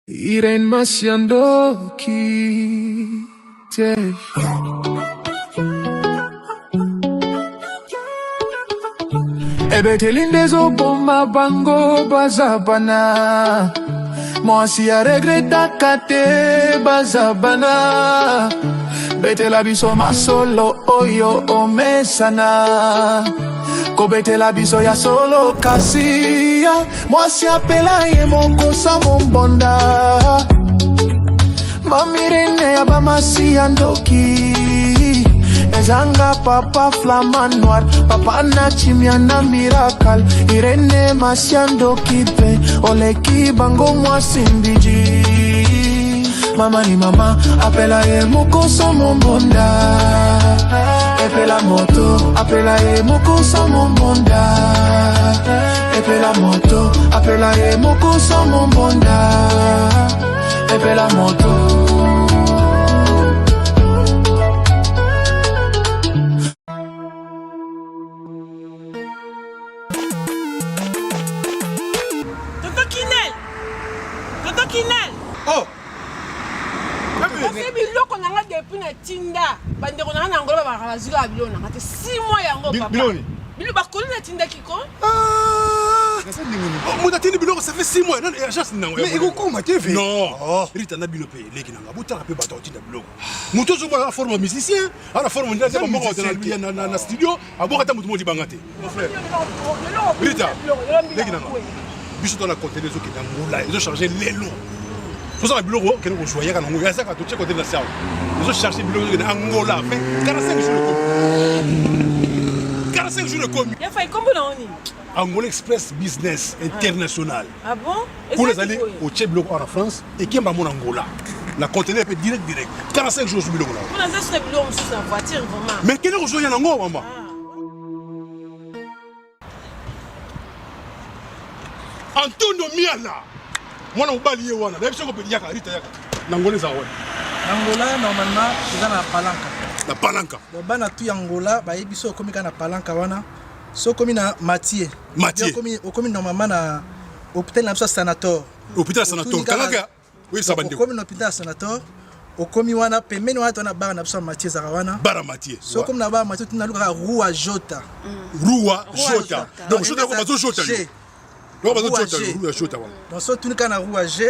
Irene Masiandoki te. Ebeteli nde ezoboma bango baza bana. Mwasi aregretaka te baza bana. Betela biso masolo oyo omesana. Kobetela biso ya solo kasi ya mwasi apela ye mokosa mombonda. Mamirene ya bamasi ya ndoki. Ezanga papa flamand noir, papa na chimia na miracle. Irene masia ndoki pe oleki bango mwasi mbiji. Mama ni mama apela ye mokoso mombonda. Epela moto apela ye mokoso mombonda. Epela moto apela ye mokoso mombonda. Epela moto. Tonton Kinel! Tonton Kinel! Oh! Kasi biloko na nga depuis na tinda bandeko na nga na Angola babaka bazwi kaka biloko na nga te 6 mois yango papa. Biloko nini? Biloko bakoli natindaki ko. Ah! Moto atindi biloko ça fait 6 mois nani agence nini yango? Mais ekokoma te ve. Non. Oh. Rita na bino pe leki na nga botala pe bato atinda biloko. Moto ozomona na forme ya musicien, ana forme ndia ndia moko na na studio, aboka ata moto moko libanga te. Mon frère. Rita, leki na nga. Biso to na conteneur ezokende Angola, ezo charger lelo. Tozala biloko okende kozwa yaka nango, yazaka totie conteneur na sawa. Ezo charger biloko ezokende Angola, mais 45 jours ekomi. 45 jours ekomi. Ya fai kombo na oni. Angola Express Business International. Ah bon? Kuna ezali otie biloko awa na France ekemba mona Angola. Na conteneur pe direct direct. 45 jours ozwi biloko na yo. Kuna eza na biloko mosusu na voiture vraiment. Mais kende kozwa ya nango mama. Antonio Miala mwana mobali ye wana nayebi soko yaka Rita yaka na Angola eza wana. Na Angola normalement eza na Palanca. Na Palanca. Donc bana tout ya Angola bayebi so okomi kaka na Palanca wana so okomi na Mathieu. Mathieu. Okomi okomi normalement na hôpital na biso ya Sanator. Hôpital ya Sanator. Kangaka oyebisa bandeko. Okomi na hôpital ya Sanator okomi wana pembeni wana tona bar na biso ya Mathieu ezalaka wana. Bar ya Mathieu. So okomi na bar Mathieu tuna lukaka Rua Jota. Rua Jota. Donc Jota bazo Jota yo. Donc bazo Jota yo Rua Jota wana. Donc so tuni kaka na Rua G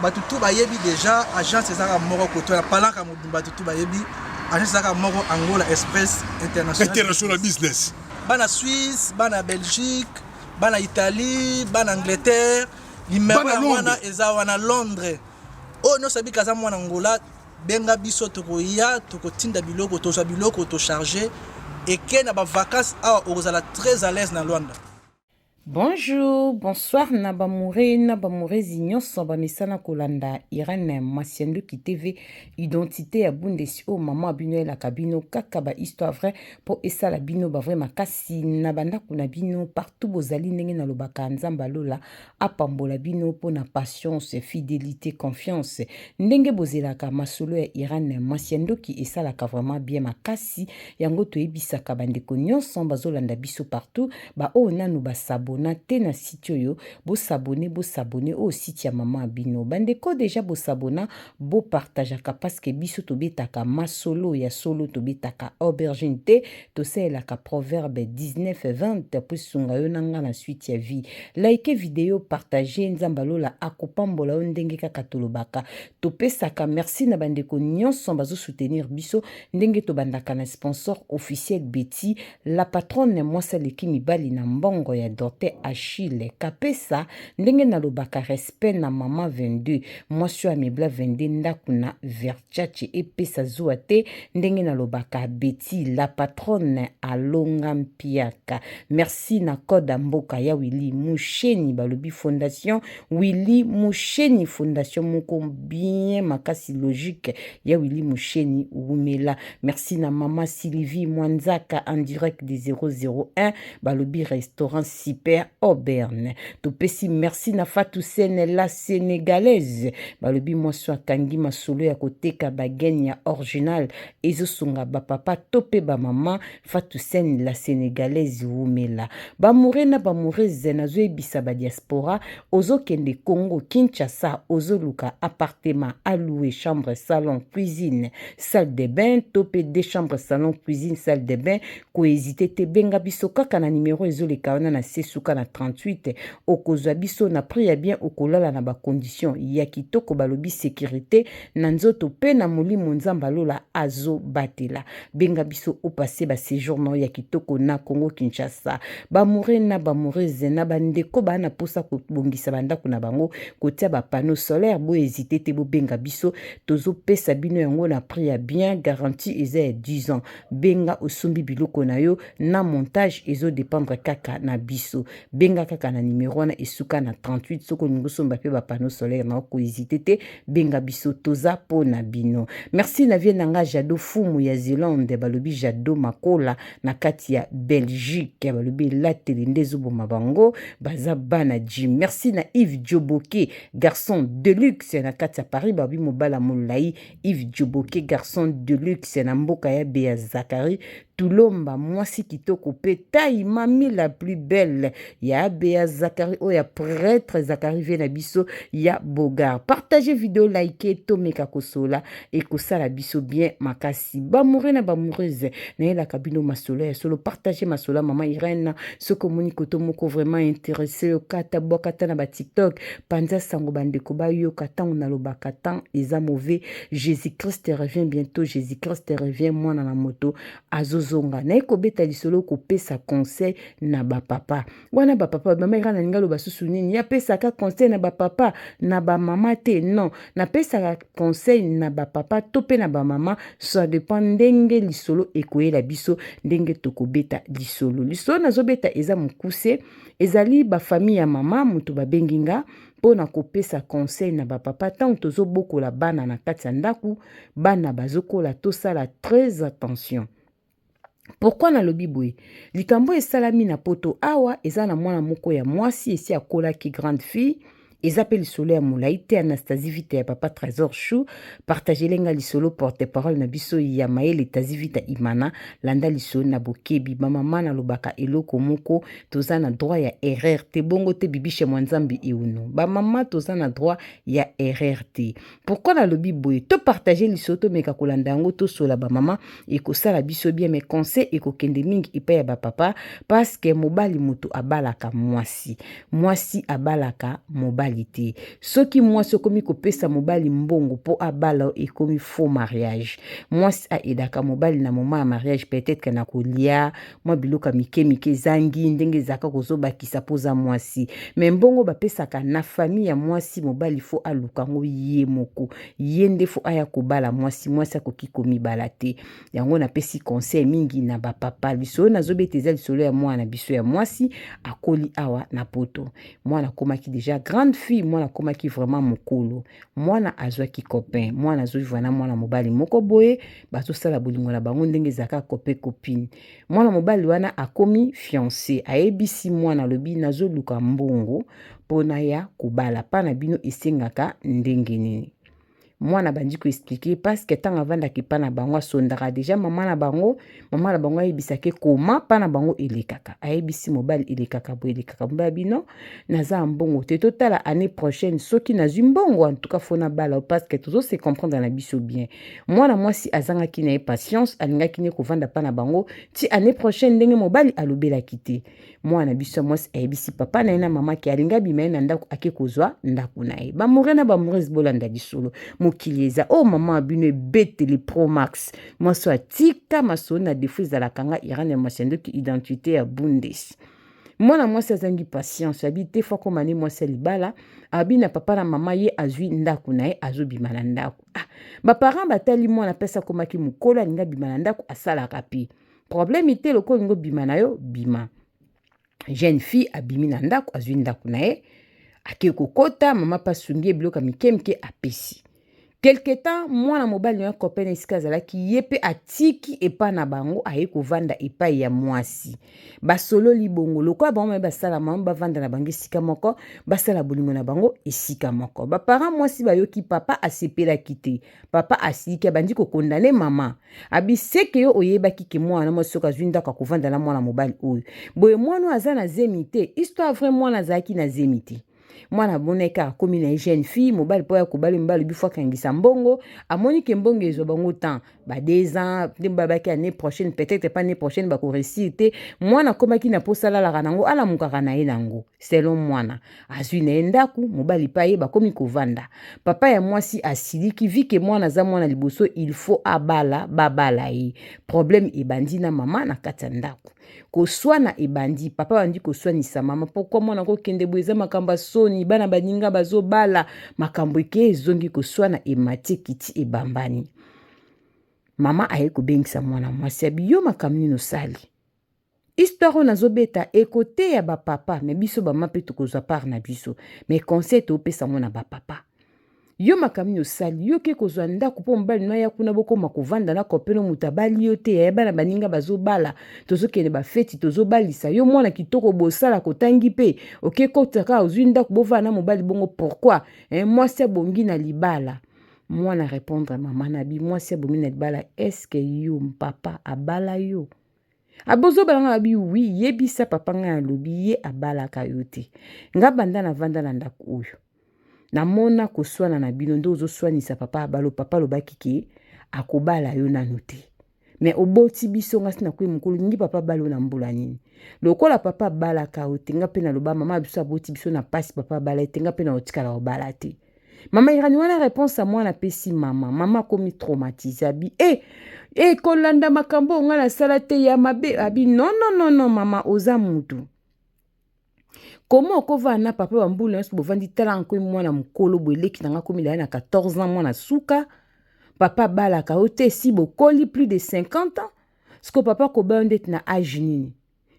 bato tout bayebi déjà agence ezalaka moko koto ya palanka mobimba bato tout bayebi agence ezalaka moko Angola Express International. International Business. Bana Suisse, bana Belgique, bana Italie, bana Angleterre, numero ya wana eza wana Londres. Oyo nyonso abika aza mwana Angola, benga biso tokoya tokotinda biloko, tozwa biloko to charger eke na ba vacances awa okozala très à l'aise na Luanda. Bonjour, bonsoir na ba moure na ba mourezi nyonso ba mesana kolanda Irène Masiandoki TV identité ya Bundesi oyo mama bino elaka bino kaka ba histoire vraie po esala bino ba vrai makasi na ba ndako na bino partout bozali ndenge nalobaka Nzambe alola apambola bino mpo na patience fidelité confiance ndenge bozelaka masolo ya Irène Masiandoki esalaka vraiment bien makasi yango toyebisaka bandeko nyonso bazolanda biso partout Ba oyo nanu ba s'abonna te na site oyo bo s'abonner bo s'abonner oyo site ya maman bino ba ndeko dejà bo s'abonna bo partageaka parce que biso tobetaka masolo ya solo tobetaka aubergine te tosalelaka proverbe 19 20 po esunga yo na nga na suite ya vie like video partage nzambe alola akopambola yo ndenge kaka tolobaka topesaka merci na bandeko nyonso bazo soutenir biso ndenge tobandaka na sponsor officiel Betty La patronne mwasi aleki mibali na mbongo ya dote Achille kapesa ndenge nalobaka respect na maman 22 mwasi oyo amebla 22 ndaku na verchace epesa zuwa te ndenge nalobaka Betty la patronne alonga mpiaka merci na code ya mboka ya Willy Musheni balobi fondation Willy Musheni fondation moko bien makasi logique ya Willy Musheni wumela merci na mama Sylvie Mwanzaka en direct de 001 balobi restaurant super. Super Auburn. Topesi merci na Fatou Sene la Sénégalaise. Balobi mwasi akangi masolo ya koteka bagene ya original ezosunga ba papa to pe ba mama. Fatou Sene la Sénégalaise wumela. Ba moure na ba moureuse nazoyebisa ba diaspora ozokende Congo Kinshasa ozoluka appartement à louer, chambre salon cuisine salle de bain to pe deux chambres salon cuisine salle de bain. Kohésite te, benga biso kaka na numero ezoleka wana na se suka na 38, okozwa biso na prix ya bien, okolala na ba condition ya kitoko. Balobi sécurité na nzoto pe na molimo, Nzambe alola azobatela. Benga biso opase ba séjour na ya kitoko na Congo Kinshasa. Bamoure na bamoureuse na bandeko baa na posa kobongisa bandako na bango, kotia ba panneau solaire, bohésite te, bobenga biso, tozopesa bino yango na prix ya bien, garantie eza ya 10 ans. Benga osombi biloko na yo na montage ezodépendre kaka na biso. Benga kaka na numero wana esuka na 38 soki olingi osomba mpe bapanneau solaire na okohésite te, benga biso, toza mpo na bino. Merci na vie na nga Jado Fumu ya Zelande, balobi Jado Makola na kati ya Belgique, balobi elateli nde ezoboma bango, baza bana gym. Merci na Yves Djoboke garçon de luxe na kati ya Paris, balobi mobala molai Yves Djoboke garçon de luxe na mboka ya Bea Zakari Tulomba, mwasi kitoko pe tai mami la plus belle ya Bea Zakari oyo ya prêtre Zakari vie na biso ya Bogar. Partagez vidéo, like, tomeka kosola ekosala biso bien makasi. Bamoure na bamoureuse nayelaka bino masolo ya solo, partagez masolo ya mama Irène. Soki omoni koto moko vraiment intéressé yo, kata bwakata na ba TikTok, panza sango bandeko bayoka. Ntango nalobaka temps eza mauvais, Jésus-Christ revient bientôt, Jésus-Christ revient, mwana na moto azozonga. Naye kobeta lisolo, kopesa conseil na bapapa wana. Bapapa, mama Irène alingi aloba susu nini? Apesaka conseil na bapapa na bamama te? Non, napesaka conseil na bapapa to mpe na bamama, ça dépend ndenge lisolo ekoyela biso, ndenge tokobeta lisolo. Lisolo nazobeta eza mokuse, ezali bafamille ya mama moto babengi nga mpo na kopesa conseil na bapapa. Ntango tozobokola bana na kati ya ndako, bana bazokola, tosala très attention. Pourquoi nalobi boye? Likambo esalami na poto awa, eza na mwana moko ya mwasi esi akolaki grande fille. Eza mpe lisolo ya molai te. Anastasie Vita ya papa Trésor Chou, partagele nga lisolo. Porte parole na biso ya mayele Tazi Vita Imana, landa lisolo na bokebi. Bamama, nalobaka eloko moko, toza na droit ya erreur te. Bongo te, bibishe mwa Nzambe euno. Bamama, toza na droit ya erreur te. Pourquoi nalobi boye? Topartage lisolo, tomeka kolanda yango, tosola. Bamama, ekosala biso bien, mais conseil ekokende mingi epai ya bapapa, parce que mobali moto abalaka mwasi, mwasi abalaka mobali te. Soki mwasi okomi kopesa mobali mbongo mpo abala, ekomi faux mariage. Mwasi aedaka mobali na moment ya mariage, peut-être na kolia mwa biloko ya mike mike ezangi ndenge ezalaka, kozobakisa mpo oza mwasi. Mais mbongo bapesaka na famille ya mwasi, mobali faut aluka yango ye moko. Ye nde faut aya kobala mwasi, mwasi akoki komibala te. Yango napesi conseil mingi na bapapa. Lisolo nazobeta eza lisolo ya mwana na biso ya mwasi akoli awa na poto. Mwana akomaki déjà grande fille, mwana akomaki vraiment mokolo. Mwana azwaki copain, mwana azovivre na mwana mobali moko boye, bazosala bolingo na bango ndenge ezalaka copain copine. Mwana mobali wana akomi fiancé, ayebisi mwana, alobi: "Nazoluka mbongo mpona ya kobala mpa na bino, esengaka ndenge nini?" Mwana bandi koexpliquer, parce que ntango avandaka epa na bango, asondaka déjà mama na bango. Mama na bango ayebisaki koma mpa na bango elekaka. Ayebisi mobali: "Elekaka boye, elekaka." Mobali bino: "Naza ya mbongo te, totala année prochaine. Soki nazwi mbongo, en tout cas faut nabala, parce que tozose comprendre na biso bien." Mwana mwasi azangaki na ye patience, alingaki ne kovanda mpa na bango ti année prochaine ndenge mobali alobelaki te. Mwana biso ya mwasi ayebisi papa na ye na mama ke alingi abima ye na ndako, ake kozwa ndako na ye. Bamoure na bamoureuse, bolanda lisolo. Mokili eza oyo mama wa bino ebeteli promax. Mwasi oyo atika masolo na defo ezalaka nga Irane ya Masiandoki, identité ya Bundes. Mwana mwasi azangi patience, abi te, faut akóma ne mwasi ya libala. Abi na papa na mama, ye azwi ndako na ye, azobima na ndako. Ah, baparent batali mwana mpesi akomaki mokolo, alingi abima na ndako, asalaka mpe problème te. Lokola olingi obima na yo, bima. Jeune fille abimi na ndako, azwi ndako na ye, ake kokota. Mama mpe asungi ye biloko ya mike mike apesi. Quelque temps mwana mobali na copain na esika azalaki ye mpe atiki epai na bango aye kovanda epai ya mwasi. Basololi bongo lokola bango baye basala mama bavanda na bango esika moko basala bolingo na bango esika moko. Ba parents mwasi bayoki papa asepelaki te. Papa asiliki abandi kokondane mama. Abi seke yo oyebaki ke mwana na mwasi soki azwi ndako akovanda na mwana mobali oyo. Boye mwana oyo aza na zemi te. Histoire vraie mwana azalaki na zemi te. Mwana amonaki kaka akomi na ye jeune fille, mobali mpo ya kobala mobali alobi fo akangisa mbongo, amoni ke mbongo ezwa bango temps ba 2 ans nde babaki année prochaine peut-être pas année prochaine bako réussir te. Mwana akomaki na mposa alalaka nango alamukaka na ye nango selon mwana azwi na ye ndako, mobali mpe aye bakomi kovanda. Papa ya mwasi asiliki vu ke mwana aza mwana liboso il faut abala babala ye. Problème ebandi na mama na kati ya ndako. Koswana ebandi, papa abandi koswanisa mama, pourquoi mwana kokende boye, eza makambo ya soni, bana baninga bazobala, makambo eke ezongi koswana emati ekiti ebambani. Mama aye kobengisa mwana mwasi abi yo makambo nini osali? Histoire oyo nazobeta ekoteya ba papa, me biso bama mpe tokozwa part na biso, me conseil topesa yango na ba papa. Yo makambo nini osali? Yo ke kozwa ndako mpo mobali no aya kuna bokoma kovanda na kopeno moto abali yo te, yaya bana baninga bazobala, tozokende bafeti tozobalisa yo mwana kitoko bosala kotangi mpe oke kota kaka ozwi ndako bovanda na mobali bongo pourquoi? Eh, mwasi abongi na libala. Mwana répondre mama na bi mwasi abongi na libala eske yo papa abala yo? Abozobala nga abi oui yebisa papa nga alobi ye abalaka yo te. Nga banda na vanda na ndako oyo. Namona koswana na bino nde ozoswanisa papa abalo papa alobaki ke akobala yo nanu te. Me oboti biso nga sina koyi mokolo lingi papa abala yo na mbula nini? Lokola papa abalaka yo te nga pe naloba mama biso aboti biso na pasi papa abala ye te nga pe na otikala obala te. Mama Irani wana réponse ya mwana apesi mama. Mama akomi traumatise abi eh eh kolanda makambo oyo nga nasala te ya mabe abi non non non non mama oza mutu. Koma okovanda na papa bambula nyonso bovandi tala nkoyi mwana mokolo boye leki na nga akomi daya na 14 ans mwana suka papa abalaka yo te si bokoli plus de 50 ans siko papa akoba yo ndeti na age nini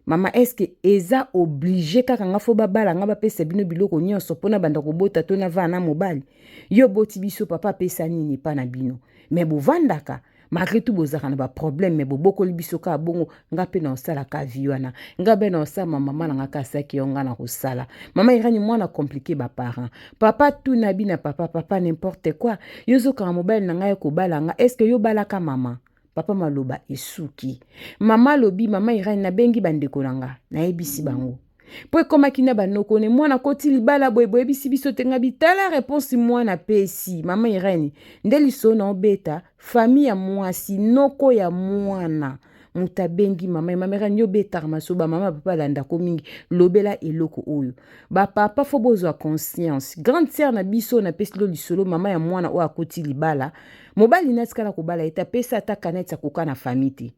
mama eske eza oblige kaka nga fo babala nga bapesa bino biloko nyonso mpo nabanda kobota to navanda na mobali yo oboti biso papa apesa nini epa na bino me bovandaka malgré tout bozalaka na baproblème me bobokoli biso kaka bongo nga mpe naosala ka vie wana nga mpe naosala ma mama na nga ka asaki yo nga na kosala mama irani mwana compliqué baparent papa tuna bina papa papa n'importe quoi yo ozokanga mobali na ngai ya kobala nga est ce que yo obalaka mama papa maloba esuki mama alobi mama irani nabengi bandeko na nga nayebisi bango mpo ekomaki na banoko ne mwana akoti libala boye boyebisi biso te nga bitala reponse mwana apesi mama Irene nde lisolo na obeta famille ya mwasi noko ya mwana moto abengi mama mama Irene yo obetaka masolo bamama papa alandako mingi lobela eloko oyo bapapa fo bozwa conscience grande sœur na biso napesi lo lisolo mama ya mwana oyo akoti libala mobali natikala kobala ye te apesa ata kaneti akoka na famille te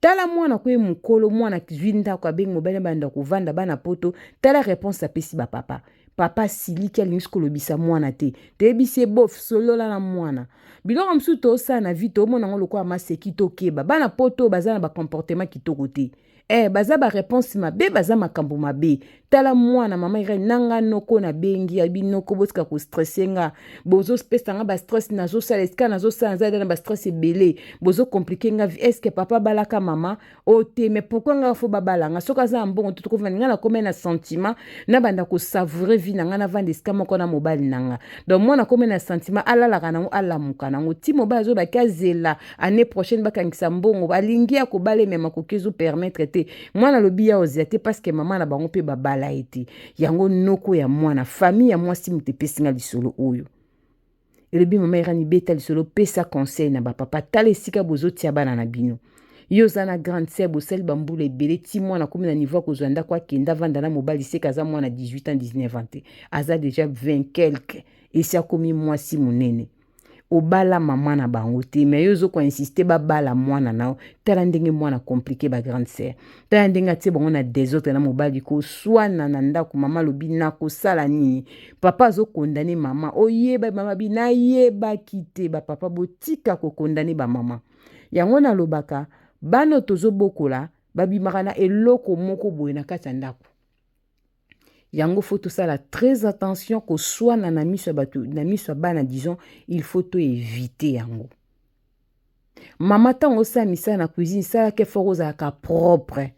Tala mwana ko ye mukolo mwana zwi ndako abengi mobali banda kovanda bana poto tala réponse apesi ba papa papa asiliki alingi kolobisa mwana te toyebisi ye bof solola na mwana biloko mosusu tosala na vie tomona yango lokola maseki tokeba bana poto baza na bacomportement kitoko te eh, baza bareponse mabe baza makambo mabe tala mwana mama irene nanga noko nabengi abi noko botika kostresse nga bozopesa nga bastress nazosala esika nazosala naza na bastress ebele bozokomplike nga vie estce papa abalaka mama o oh, te mais pourkui nga fo babala nga soki aza na mbongo te tokovanda nga nakomi na sentiment nabanda kosavoure vie na nga navanda esika moko na mobali na nga donc mwana akomi na sentiment alalaka nango alamuka nango ti mobali azobaki azela année prochaine bakangisa mbongo alingi ya kobala emema koki ezo permettre te mwana alobi ya ozela te parce que mama na bango mpe babala ye te yango noko ya mwana famille ya mwasi moto epesi nga lisolo oyo elobi mama irani beta lisolo pesa conseil na bapapa tala esika bozotia bana na bino yo oza na grande sœur bosali bambula ebele ti mwana akomi na niveau akozwa ndako akende avanda na mobali seke aza mwana 18 ans 19 ans te aza deja 20 quelque esi akomi mwasi monene obala mama na bango te mais yo ozo ko insister babala mwana na yo tala ndenge mwana compliqué ba grande sœur tala ndenge atie bango na desordre na mobali koswana na ndako mama alobi nakosala nini papa azokondane mama oyeba mama bi nayebaki te bapapa botika kokondane bamama yango nalobaka bana tozobokola babimaka na eloko moko boye na kati ya ndako. Yango faut tosala très attention koswana na miso ya bato, na miso ya bana, disons, il faut to éviter yango. Mama ntango osala misala na cuisine, salaka effort ozalaka propre.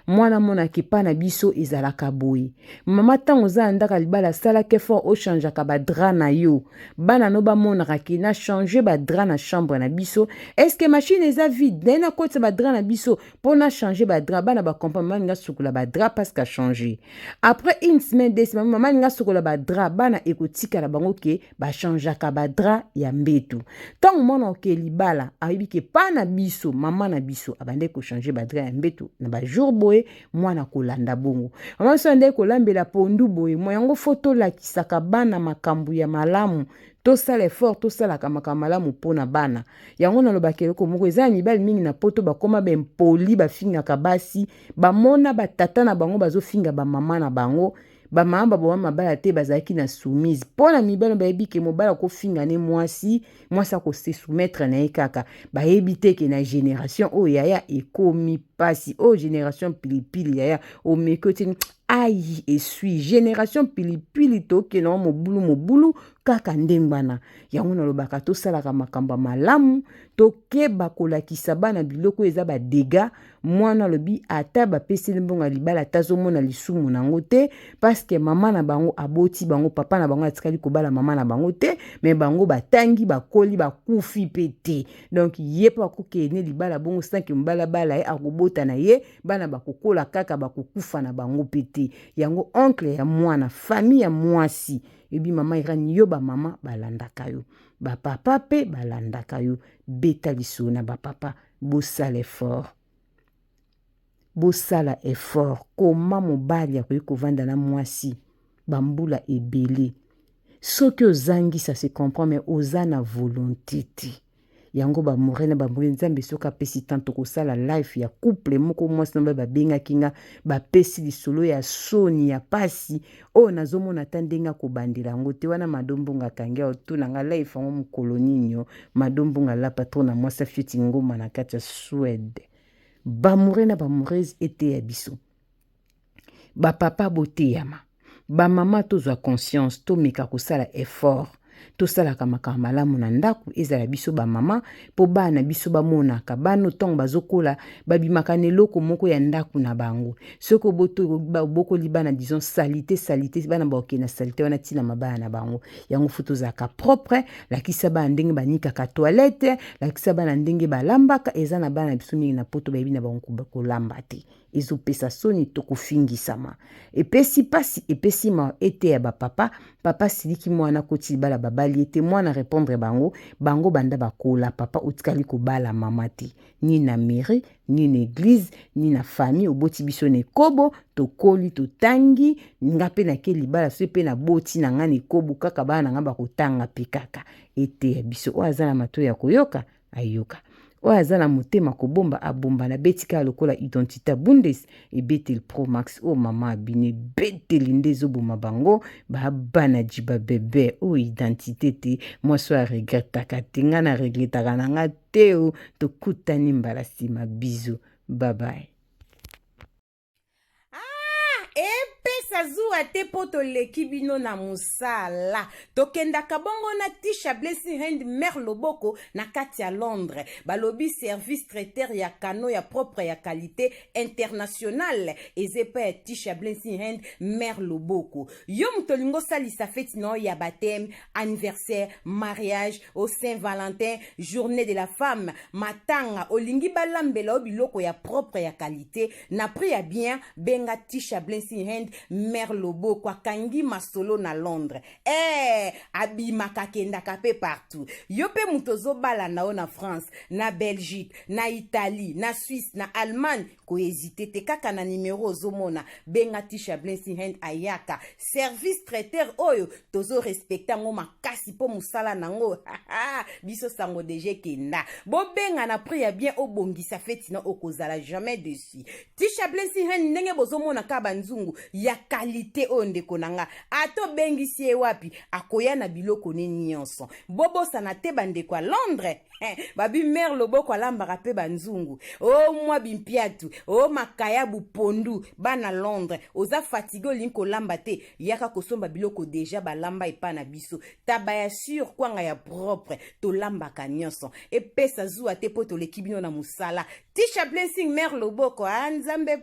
Mwana amonaka epa na biso ezalaka boye. Mama ntango oza na ndako ya libala, salaka effort ochangeaka ba drap na yo. Bana no bamonaka ke na change ba drap na chambre na biso. Est-ce que machine eza vide? Naye nakotisa ba drap na biso mpo na change ba drap. Bana ba comprendre, mama alinga sukola ba drap parce que change. Après une semaine, 2 semaines, mama alinga sukola ba drap. Bana ekotikala bango ke ba changeaka ba drap ya mbetu. Ntango mwana oke libala, ayebi ke pa na biso, mama na biso abandaki kochange ba drap ya mbetu na ba jour boye, mwana kolanda bongo. Mama biso abandaki kolambela pondu boye. Mwa yango fo tolakisaka bana makambo ya malamu, tosala effort, tosalaka makambo malamu mpona bana. Yango nalobaka eloko moko, eza ya mibali mingi na poto bakoma bempoli, bafingaka basi, bamona batata na bango bazofinga bamama na bango. Bamama baboma mabala te, bazalaki na soumise. Mpo na mibali bayebi ke mobali akofinga ne mwasi, mwasi akose soumettre na ye kaka. Bayebi te ke na génération oyo yaya ekomi pasi, oyo génération pilipili yaya omeki otini ai esui génération pilipili, tokende ngo mobulu mobulu kaka ndenge wana. Yango nalobaka tosalaka makambo ya malamu, tokeba kolakisa bana biloko oyo eza badega. Mwana alobi ata bapeseli mbongo ya libala, ata azomona lisumu nango te, parce que mama na bango aboti bango, papa na bango atikali kobala mama na bango te, me bango batangi, bakoli, bakufi mpe te. Donc ye mpo akokende libala bongo sanke mobali abala ye, akobota na ye bana, bakokola kaka, bakokufa na bango mpe te. Yango oncle ya mwana, famille ya mwasi ebi mama Irani, yo bamama balandaka yo, bapapa mpe balandaka yo. Beta lisolo na bapapa, bosala effort, bosala effort. Koma mobali akoki kovanda na mwasi bambula ebele, soki ozangi ça se comprend, mais oza na volonté te. Yango bamore na bamore, Nzambe soki apesi temps, tokosala life ya couple moko. Mwasi na babengaki nga, bapesi lisolo ya soni ya pasi oyo nazomona ata ndenge akobandela yango te. Wana Madombonga akangi otuna nga life yango mokolo nini. Yo Madombonga lapa tro na mwasi afioti ngoma na kati ya Suède. Bamore na bamoreuse, eteya biso. Bapapa boteyama, bamama tozwa conscience, tomeka kosala effort, tosalaka makambo malamu na ndako, ezala biso bamama, mpo bana biso bamonaka. Bana ntango bazokola, babimaka na eloko moko ya ndako na bango. Soki obokoli bana, disons, saleté saleté, bana bakokende na saleté wana ntina mabaya na bango. Yango faut tozalaka propre. Lakisa bana ndenge banikaka toilette, lakisa bana ndenge balambaka. Eza na bana biso mingi na poto bayebi na bango kolamba te. Ezopesa soni, tokofingisama, epesi mpasi, epesi ma. Ete ya bapapa, papa siliki mwana koti libala, babali ete mwana répondre bango, bango banda bakola, papa otikali kobala mama te, ni na mairie, ni na église, ni na famille. Oboti biso na ekobo, tokoli, totangi. Nga mpe nake libala, so mpe naboti na nga na ekobo kaka, bana na nga bakotanga mpe kaka. Ete ya biso, oyo aza na matoi ya koyoka ayoka, oyo aza na motema kobomba abomba. Nabeti kaka lokola identité bundes ebeteli pro max oyo mama abino ebeteli nde ezoboma bango babana jiba bebe oyo identité te. Mwasi oyo aregretaka te, ngai na regretaka na nga te. O tokutani mbala nsima, biso babaye. Epesa zuwa te mpo toleki bino na mosala. Tokendaka bongo na Tisha Blessing Hand Mare Loboko na kati ya Londres. Balobi service traiteur ya kano ya propre ya qualité internationale eza epai ya Tisha Blessing Hand Mare Loboko. Yo moto olingi osalisa feti na yo ya baptême, anniversaire, mariage au Saint Valentin, journée de la femme, matanga, olingi balambela yo biloko ya propre ya qualité na prix ya bien, benga Tisha Blessing Hand Mare Loboko. Akangi masolo na Londres, abimaka, akendaka mpe partout. Yo mpe moto ozobala na yo na France, na Belgique, na Italie, na Suisse, na Allemagne, kohésite te, kaka na nimero ozomona, benga Tisha Blessing Hand, ayaka. Service traiteur oyo tozorespecte yango makasi mpo mosala nango biso sango deja ekenda. Bobenga na prix ya bien, obongisa feti na okozala jamais dessus. Tisha Blessing Hand, ndenge bozomona kaka banzungu ya. qualité oyo ndeko na nga, ata obengisi ye wapi, akoya na biloko ne nyonso. Bobosana te, bandeko ya Londres, babi mare loboko alambaka mpe banzungu o mwa bimpiatu o makayabu pondu. Bana Londres, oza fatigué, olingi kolamba te, yaka kosomba biloko déjà balamba epa na biso. Taba ya sur, kwanga ya propre, tolambaka nyonso. Epesa zuwa te mpo toleki bino na mosala. Tisha Blessing, mare loboko a Nzambe.